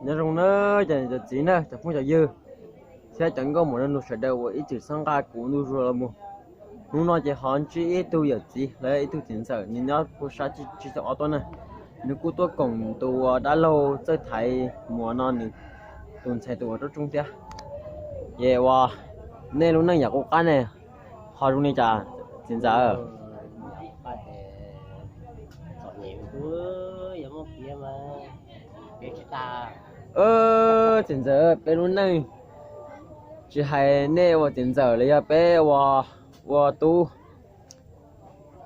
Nyob zoo na, cov niam cov txiv na, cov phooj cov ywg thiab cov nkauj muam nraug nus sawv daws uas ib txwm txhawb nqa kuv ntu zus los mus. Hnub no ces ho ntsib ib tug yawm txiv los yog ib tug txiv ntxawm, nws nyob puag sab tsib caug ob tuaj na. Nws kuj tuaj koom tus uas dab laug txawj thaiv muas no nws tus ntxhais tus uas rooj tsoob thiab. Ces uas nej lub neej yam qub qab ne, ho zoo li cas txiv ntxawm? Txiv ntxawm, peb lub neej tsis hais nej ua txiv ntxawm los yog peb ua tub,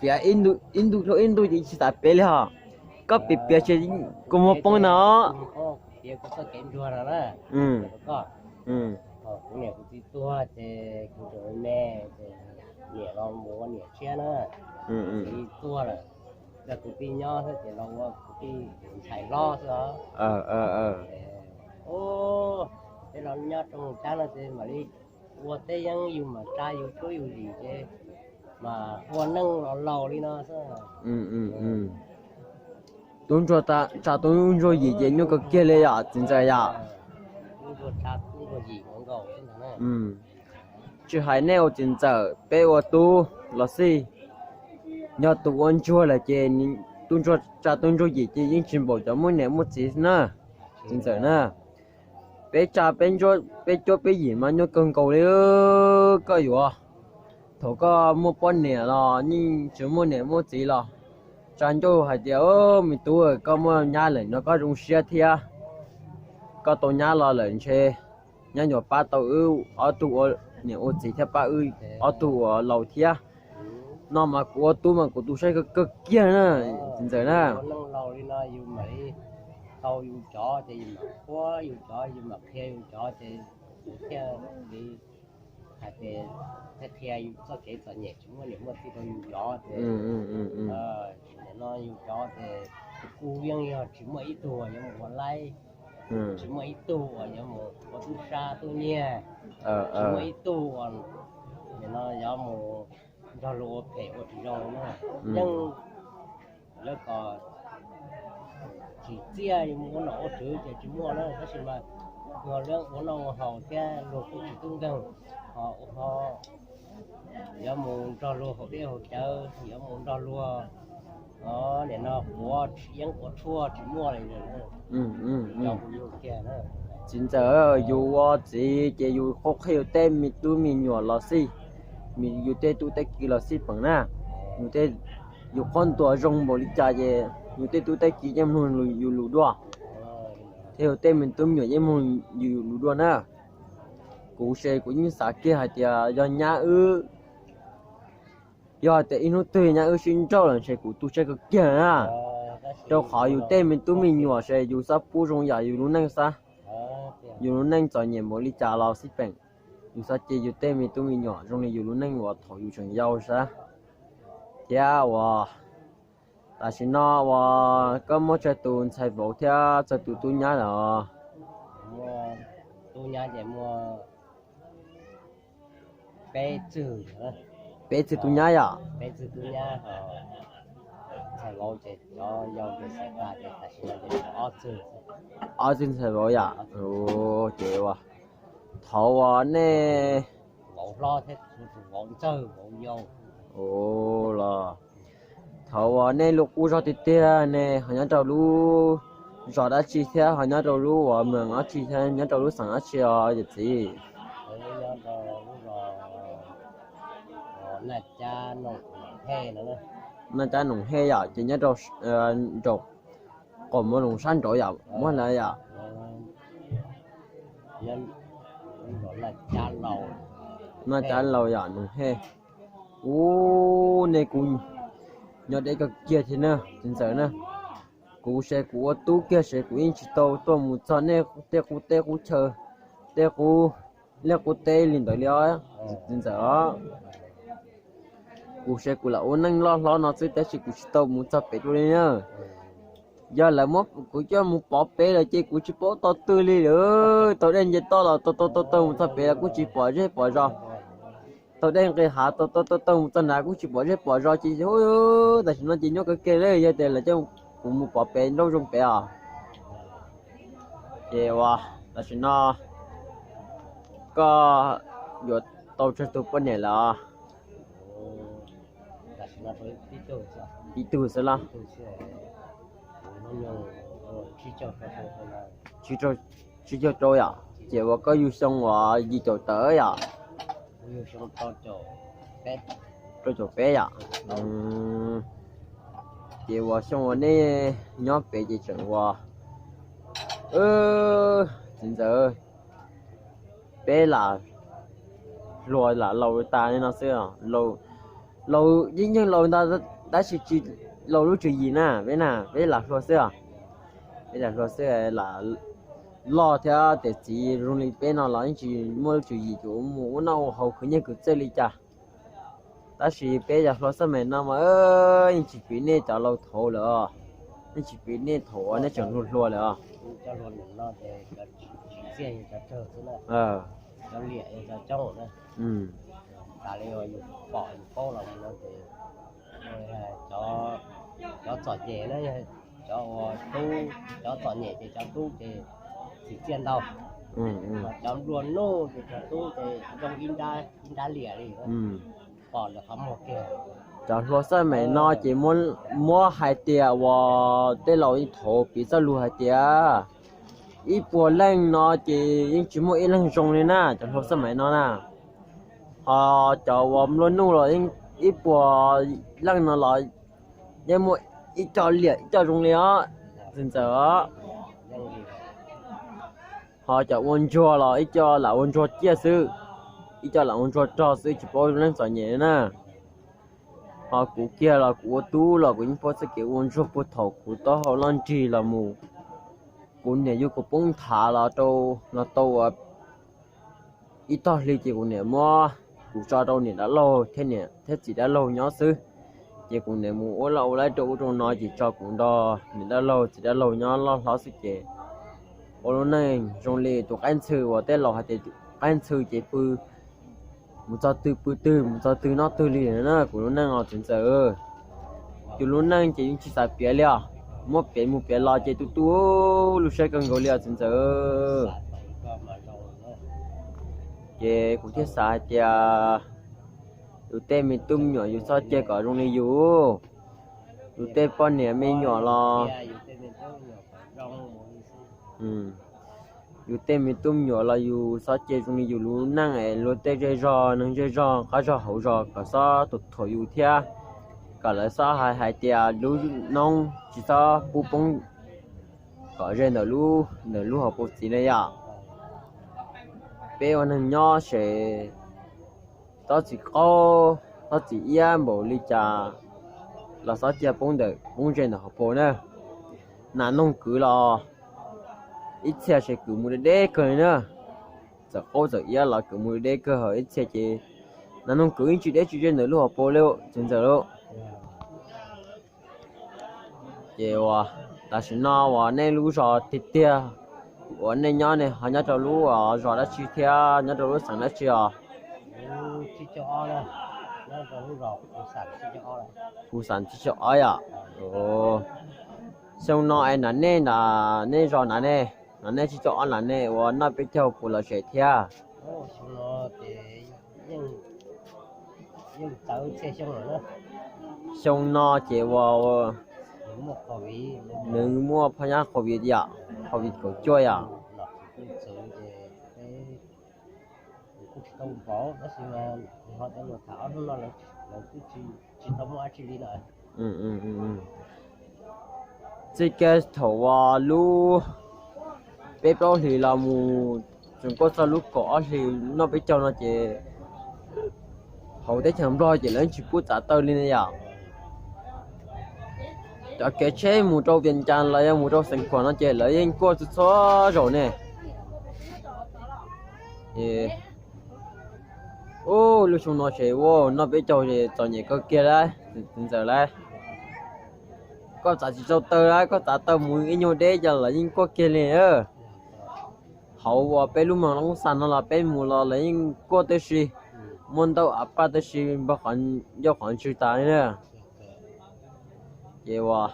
piav ib ntu dhau ib ntu ces tsis xav piav li hos. Koj piav piav ces kuv muag poob no. Kuv niam kuv txiv tuag ces kuv tseem me me ces niam los mus ua niam tshiab na. Kuv txiv tuag lawm, yog kuv tij nyob xwb ces los ua kuv tij ntxhais hlob xwb os. Peb los nyob rau Moos Cab no ces mam li ua teb yeeb, yus mam tsa yus tub yus yim ces mas ua neej los laus li no xwb. Tub ntsuag tsa tub ntsuag yim ces nyuaj kawg kiag li yom txiv ntxawm yom. Tsis hais nej ua txiv ntxawm peb ua tub los xij, yog tus ua ntsuag lawm ces tub ntsuag tsa tub ntsuag yim ces yeej tsis npaum cov muaj niam muaj txiv na, txiv ntxawm na. Peb tsa peb cuab peb yim mas nyuaj kawg nkaus li. Koj yuav, thaum koj muaj poj niam los yeej tsis muaj niam muaj txiv los tsa ncauj hais tias, me tub, koj muaj nyab lawm no koj zoo siab thiab. Koj tau nyab los lawm ntshe nyab yuav pab tau wb ob tug ua niam ua txiv thiab pab wb ob tug ua laus thiab. No mas kuv ua tub mas kuv tu siab kawg kiag na, txiv ntxawm na. Hais tias thiaj li qhia yus txoj kev txom nyem tsis muaj niam muaj txiv rau yus cov ces, nim no yus cov ces kuj yeej yog tsis muaj ib tug uas yuav mus ua laib, tsis muaj ib tug uas yuav mus ua tub sab tub nyiag, tsis muaj ib tug uas nim no yuav mus nrog luag ua phem ua tsis zoo na. Yeej lawv kom tsim txiaj mus ua nom ua tswv ces tsis muaj na, tab sis mas luag ua noj ua haus thiab luag kuj tsis tub nkeeg, ho ua ho yuav mus nrog luag haus dej haus cawv, yuav mus nrog luag nim no quav yeeb quav tshuaj tsis muaj li. Txiv ntxawm, yus ua txiv ces yus qhuab qhia yus tej me tub me nyuam los xij, yus tej tub tej kiv los xij peem na. Yus tej, yus qhuab ntuas zoo npaum li cas ces yus tej tub tej kiv yeej mloog yus lus dua, thiab yus tej me tub me nyuam yeej mloog yus lus dua na. Kuv ces kuv yeej xav kiag hais tias yog nyab wb, yog hais tias ib hnub twg nyab wb sib nrauj lawm ntshe kuv tu siab kawg kiag na. Rau qhov yus tej me tub me nyuam ces yus xav pub zoo yam yus lub neej xav, yus lub neej txom nyem npaum li cas los xij peem, yus xav cia yus tej me tub me nyuam zoo li yus lub neej uas thaum yus tseem yau xav. Thiab uas tam sim no uas koj muaj tsawg tus ntxhais vauv thiab tsawg tus tub nyab lawm? Tub nyab ces muaj peb txwg, peb txwg tub nyab yom? Peb txwg tub nyab, ntxhais vauv ces cov yau ces xav tas ces tam sim no ces ob txwg, ob txwg ntxhais vauv yom? Ces uas thaum uas nej, vauv hlob thiab, vauv ntxawg vauv yau, los thaum uas nej lub qub zog tiag tiag ne ho nyob rau lub zos dab tsi thiab ho nyob rau lub uas moos dab tsi thiab nyob rau lub xeev dab tsi os yawm txiv? Naj Cab Noom Hej yom, ces nyob rau nraum qaum Moos Loos sab nraud yom, muab lawm yom. Naj Cab Laus yom, Noom Hej. Ub, nej kuj nyob deb kawg kiag thiab na txiv ntxawm na. Kuv ces kuv ua tub kiag ces kuv yeej tsis tau tuaj mus txog nej tej qub teb qub chaw, tej qub liaj qub teb li ntawd li os txiv ntxawm os. Kuv ces kuv lam ua neej loj hlob no xwb tab sis kuv tsis tau mus txog pem dua li na. Yog lawv muab kuv coj mus pov pem lawm ces kuv tsis paub tau twg li lawm. Tau dej nce toj los tau tau tau tau mus txog pem los kuj tsis pom zej pom zos. Tau dej nqis hav tau tau tau tau mus txog nrad kuj tsis pom zej pom zos ces tam sim no ces nyob kawg kiag li. Yog tias lawv coj kuv mus pov pem nrauj zoo pem os. Ces uas tam sim no koj yuav tau tsawg tus poj niam lawm? Ib tug xwb los? Tsib caug rau yom. Ces uas koj yug xyoo uas yim caum tawm yom? Rau caum peb yom. Ces uas xyoo uas nej nyob pem ces tseem uas, txiv ntxawm, peb lam hluas lam laus tas li no xwb. Laus yeej yeej laus ntag, tab sis tsis laus lub tswv yim na, peb na peb lam hluas xwb os. Peb lam hluas xwb, lam loj thiab tiam txiv zoo li peb no los yeej tsis muaj lub tswv yim ces mus ua noj ua haus khwv nyiaj khwv txiaj li cas. Tab sis peb yog hluas xab mais no mas yeej tsis piv nej cov laus thaud lawm os. Yeej tsis piv nej thaum uas nej tseem hluas hluas lawm os. Cov txom nyem na, cov uas tub, cov txom nyem ces cov tub ces txim txiaj ntau. Cov nplua nuj ces cov tub ces zoo ib nrab liam li. Pom lawm qhov muag kiag. Cov hluas xab mais no ces muab hais tias uas tej laus thaud piv txoj lus hais tias ib puas leej no ces yeej tsis muaj ib leeg zoo li na, cov hluas xab mais no na. Ho cov uas nplua nuj los ib puas leej no los yeej muaj ib co liam ib co zoo li os, txiv ntxawm os. Ho cov ua ntsuag los ib co lam ua ntsuag ciaj xwb, ib co lam ua ntsuag rog xwb, tsis paub leej txom nyem na. Ho kuv kiag los kuv ua tub los kuv yeej paub txoj kev ua ntsuag puag thaum kuv taub hau loj nrig los mus. Kuv niam yug kuv poob nthav los rau, los tau ua ib tog hli ces kuv niam muab kuv tso rau niam dab laug thiab niam thiab txiv dab laug nyob xwb. Ces kuv niam mus ua laj ua lab rau ub rau no ces tso kuv nrog niam dab laug txiv dab laug nyob loj hlob xwb ces ua lub neej zoo li tus qaib ntxhw uas tej laus hais tias qaib ntxhw ces pw mus txog twg pw twg, mus txog twg noj twg li na kuv lub neej os txiv ntxawm. Tus lub neej ces yeej tsis xav piav li os, muab piav mus piav los ces tu tu lub siab kawg nkaus li os txiv ntxawm. Ces kuv thiaj xav hais tias yus tej me tub me nyuam yus txhob cia kom zoo li yus, yus tej poj niam me nyuam los yus tej me tub me nyuam los yus txhob cia zoo li yus lub neej es luag tej zej zog neeg zej zog qab zog hauv zos kom txhob thuam thuam yus thiab, kom lawv txhob hais hais tias lub noob tsis txhob pub poob kom ze ntawm lub, ntawm lub hauv paus txiv na yom. Peb ua neeg nyob ces txhob txwm qaub txhob txwm iab npaum li cas los txhob cia poob ntawm, poob ze ntawm hauv paus na. Nas noog kwv los ib txhia ces kwv mus deb deb kawg li na. Txawm qaub txawm iab los kwv mus deb deb kawg, ho ib txhia ces nas noog kwv yeej tsis deb tsis ze ntawm lub hauv paus li txiv ntxawm lauj. Ces uas tam sim no uas nej lub zos tiag tiag uas nej nyob ne ho nyob rau lub zos dab tsi thiab nyob rau lub xeev dab tsi os? Kuv xeem tsib caug ob yom. Xyoo no es na nej na, nej zos na ne, na nej tsib caug ob na ne ua noj peb caug puas lom zem thiab? Xyoo no ces uas nws muaj phab nyab covid yom, covid kaum cuaj yom. Txij kiag thaum uas lub peb plaub hlis los mus txog txog lub kaum ob hlis noj peb caug no ces hauv teb chaws Nplog ces lawv yeej tsis pub txav taw li ne yom. Cov kev tsheb mus rau Vias Cas los yog mus rau Xeev Khuam no ces lawv yeej kuaj txhua txhua zaus ne. Ub, lub xyoo no ces ua noj peb caug ces txom nyem kawg kiag lawm, txiv ntxawm lawm. Koj txav tsis tau taw lawm, koj txav taw mus ib nyuag deb ces lawv yeej kuaj kiag li. Hauv uas peb lub moos Loob Xas no los peb mus los lawv yeej kuaj tib si, muaj ntaub av paj tib si npog qhov ncauj qhov ntswg tas li na. Ces uas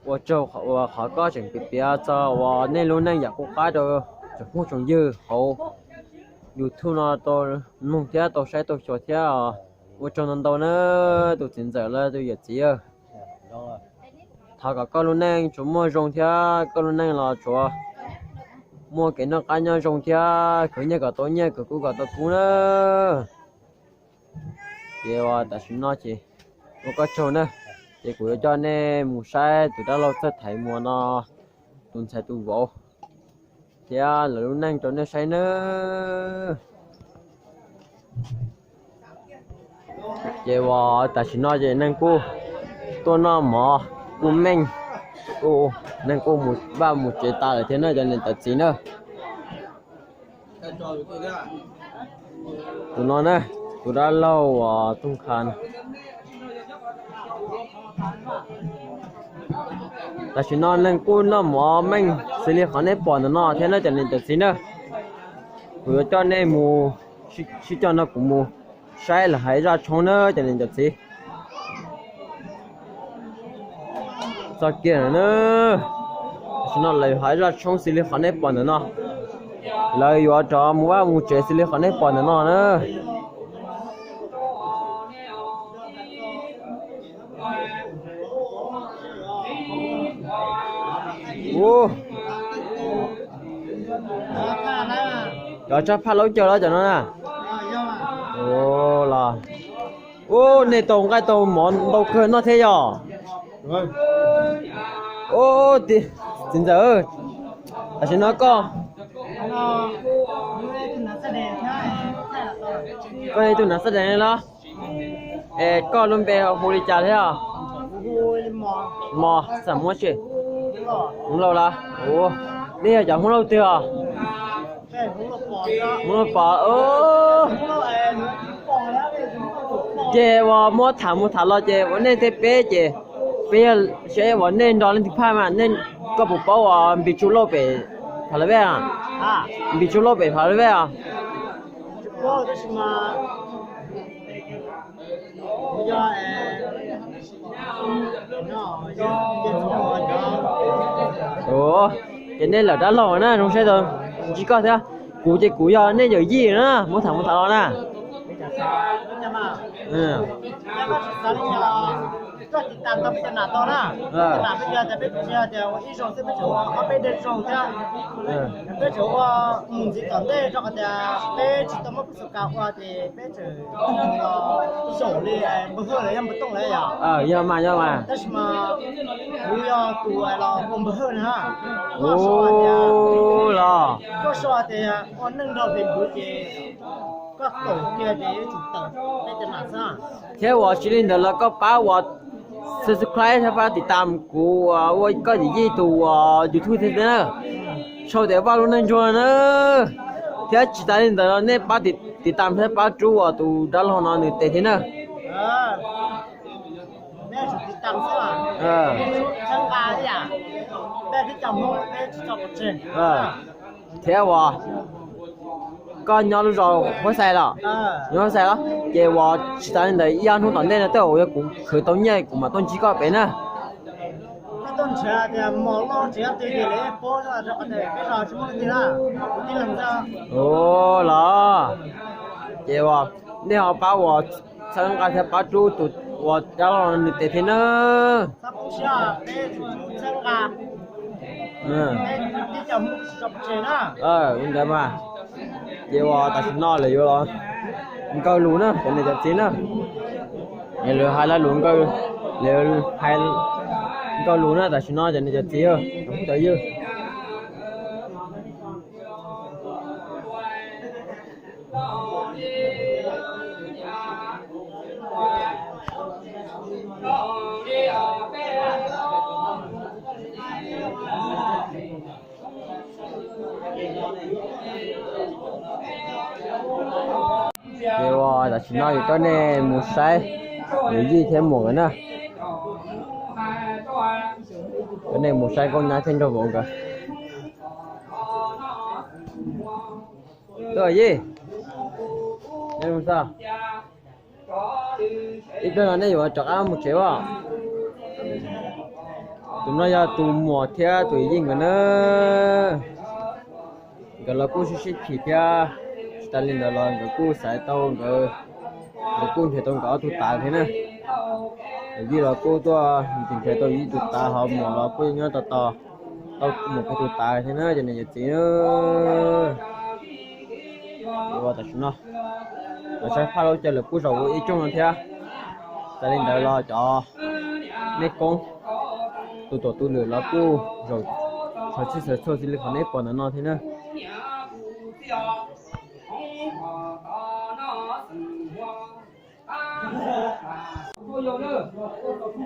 Ua tsaug uas qhov koj tseem piav piav txog uas nej lub neej yam qub qab rau tsoom phooj tsoom ywg hauv YouTube no tau mloog thiab tau saib tau xyuas thiab. Ua tsaug ntau ntau na tus txiv ntxawm los tus yawm txiv. Thov kom koj lub neej tsuas muaj zoo thiab koj lub neej los tsuas muaj kev noj qab nyob zoo thiab khwv nyiaj kom tau nyiaj khwv kub kom tau kub na. Ces uas tam sim no ces ua koj tsaug na, ces kuv yuav coj nej mus saib tus dab laug txawj thaiv muas no, tus ntxhais tus vauv thiab lawv lub neej rau nej saib nawb. Ces uas tam sim no ces neeg kuj tuaj noj mov kuj meej, kuj neeg kuj mus vaj mus tsev tas lawm thiab na cov niam cov txiv na. Tus no na, tus dab laug uas Tooj Kha. Tam sim no neeg kuj noj mov meej xws li qhov nej pom ntawm no thiab na cov niam cov txiv na. Kuv yuav coj nej mus, sib coj no kuv mus saib lawv hais zaj tshoob na cov niam cov txiv. Txog kiag na, tam sim no lawv hais zaj tshoob xws li qhov nej pom ntawm no. Lawv yuav rov mus vaj mus tsev xws li qhov nej pom ntawm no na. Cov tsab phaj laub caw los cov no na. Los, ub, nej tau nqaij tau mov ntau kawg noj thiab yog? Ub, txiv ntxawm, tam sim no koj, koj yog tus nav xab dees los? Es koj lub npe hu li cas thiab? Mos, xam muab tsi? Hmoob Lauj los? Nej yog cov Hmoob Lauj twg os? Hmoob Lauj Pov. Ces uas muab tham mus tham los ces ua nej thiab peb ces peb yog saib uas nej nrog leej twg phaj mas nej, koj puas paub uas Npis Tsu Lauj pem Phav Las Vej? Npis Tsu Lauj pem Phav Las Vej os? Ces nej lawm dab laug na, zoo siab tau ntsib koj thiab. Kuv ces kuv yog nej yawm yij na, muab tham mus tham los na. Peb tseem ua mus ntxiv tom ntej rau qhov tias peb tsis tau muaj peb xu kas ua ces peb tseem zaum li npawg Hawj lawv yog npawg Tooj lawv yog. Yog mas, yog mas. Tab sis mas kuv yog tus los ua npawg Hawj na. Los koj sau tias ua neej nrog pem npuv ces koj tawm kiag ces yuav tsum tawm peb cov nam xwb. Thiab uas tsis li ntawd los koj pab uas subscribe thiab pab tiv tam kuv uas ua koj yawm yij tus uas YouTube thiab na. Sau tias Vaj Lub Neej Ntsuag na. Thiab tsis tas li ntawd los nej pab tiv tam thiab pab rub uas tus dab laug no nws tes thiab na. Thiab uas koj nyob lub zos Huab Xais los? Nyob Huab Xais los? Ces uas tsis tas li ntawd ib ob hnub tom ntej no tej zaum yog kuv khwv tau nyiaj kuv mam tuaj ntsib koj pem na. Ua los, ces uas nej ho pab uas txhawb nqa thiab pab rub tus uas dab laug nws tes thiab na. Ua ntawd mas, ces uas tam sim no lawv yuav los nkaug lus na cov niam cov txiv na. Lawv hais lo lus nkaug, lawv hais nkaug lus na tam sim no cov niam cov txiv, cov phooj cov ywg. Ces uas tam sim no yus coj nej mus saib yawm yij thiab muam nkawd na. Coj nej mus saib Nkauj Nyab thiab Nraug Vauv nkawd. Yij, ib pliag no nej yuav rov qab mus tsev as? Tus no yog tus muam thiab tus yij nkawd na. Nkawd los kuj sib sib chim thiab, tsis tas li ntawd los nkawd kuj xaiv tau nkawd, nkawd kuj nrhiav tau nkawd ob tug tav thiab na. Yij los kuj tuaj nrhiav tau yij tus tav, ho muam los kuj nyob tos tos tau muam kiag tus tav thiab na cov niam cov txiv. Tam sim no lawv saib phaj lub caw lawv kuj zaum ua ib rooj no thiab. Tas li ntawd los cov mej koob tus tuam tus lwm los kuj zaum sawv txhij sawv txhua xws li qhov nej pom ntawm no thiab na.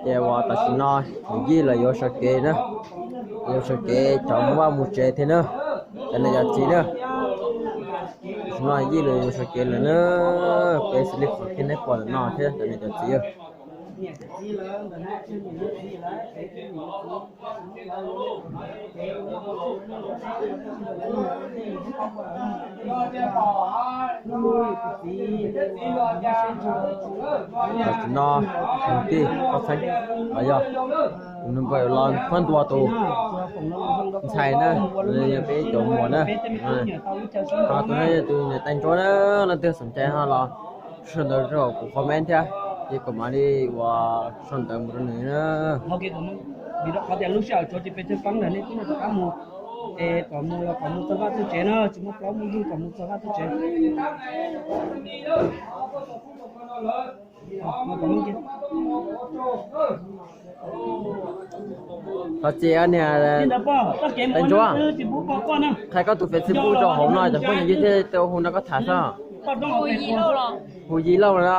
Ces uas tam sim no yij los yuav sawv kev na, yuav sawv kev cov mus vaj mus tsev thiab na, cov niam cov txiv na. Tam sim no yij los yuav sawv kev lawm na, peb xws li qhov nej pom ntawm no thiab cov niam cov txiv. Tam sim no tij Paj Xeeb los yog tus nus npawg los qhuab ntuas tus ntxhais na, yog peb cov muam na. Ho tus no yog tus niam tais ntsuab na, leej twg xom cai ho los sau ntawv rau kuv comment thiab, ces kuv mam li ua sau ntawv mus rau nws na. Vim rau qhov tias lub sij hawm tsuav ces peb cov pab ntawm nej twb rov qab mus, es kom mus los kom mus txog vaj txog tsev na, tsis muaj plaub muaj ntug kom mus txog vaj txog tsev. Thov txim niam tais ntsuab, qhia koj tus Facebook rau hauv no cov phooj ywg thiaj tau hu nrog koj tham xwb. Hu Yij Lauj no.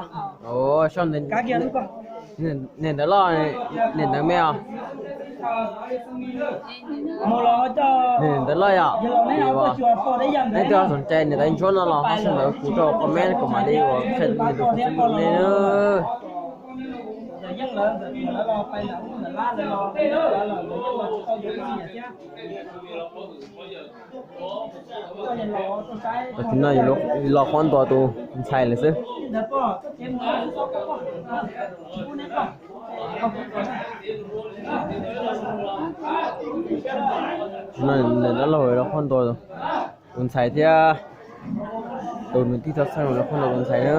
Niam ntawv loj, niam ntawv me os. Niam ntawv loj yom. Leej twg xom cai niam tais ntsuab no los ho sau ntawv kuv rau comment kuv mam li ua qhia nws tus Facebook nej na. Tam sim no los qhuab ntuas tus ntxhais lawm xwb. Tam sim no niam ntawv loj los qhuab ntuas tus ntxhais thiab tus nws tij txhob txheej los qhuab ntuas tus ntxhais na.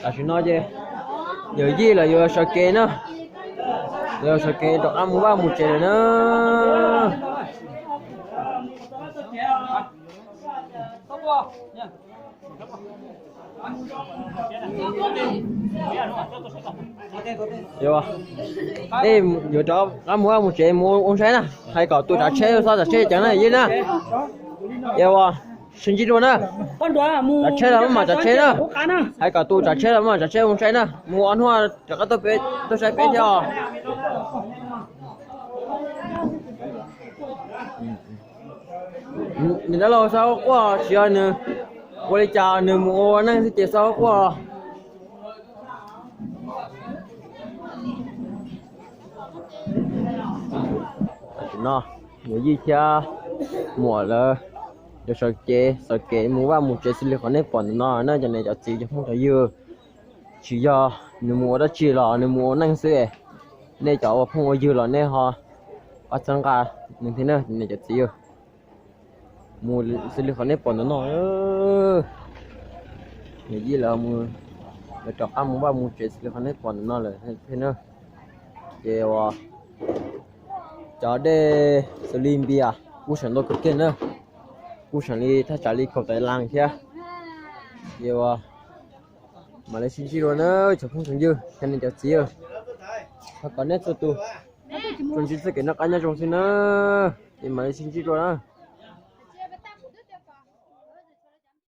Tam sim no ces yawm yij los yuav sawv kev na, los yuav sawv kev rov qab mus vaj mus tsev lawm na. Yuav rov qab mus vaj mus tsev mus ua ntsaib na, hais kom tus tsav tsheb txhob tsav tsheb ceev na yij na. Yuav ua sib ntsib dua na. Tsav tsheb los maj mam tsav tsheb na, hais kom tus tsav tsheb los maj mam tsav tsheb ua ntsaib na, mus ob hnub rov qab tuaj saib peb thiab os. Niam dab laug xob quaj tsis yog nws ua li cas, nws mus ua neej xwb ces xob quaj. Tam sim no yawm yij thiab muam lawv yuav sawv kev, sawv kev mus vaj mus tsev xws li qhov nej pom ntawm no na cov niam cov txiv cov phooj cov ywg. Tsis yog nws mus ua dab tsi los nws mus ua neej xwb. Nej cov ua phooj ua ywg los nej ho pab txhawb nqa nws thiab na cov niam cov txiv. Mus xws li qhov nej pom ntawm no, yawm yij lawv mus, lawv rov qab mus vaj mus tsev xws li qhov nej pom ntawm no lawm thiab na. Ces uas cov dej xws li npias kuj seem ntau kawg kiag na, kuj seem li thaj tsam li kaum tawm leej thiab. Ces uas mam li sib ntsib dua na cov phooj cov ywg cov niam cov txiv, thov kom nej txhua tus tsuas ntsib txoj kev noj qab nyob zoo xwb na. Ces mam li sib ntsib dua na.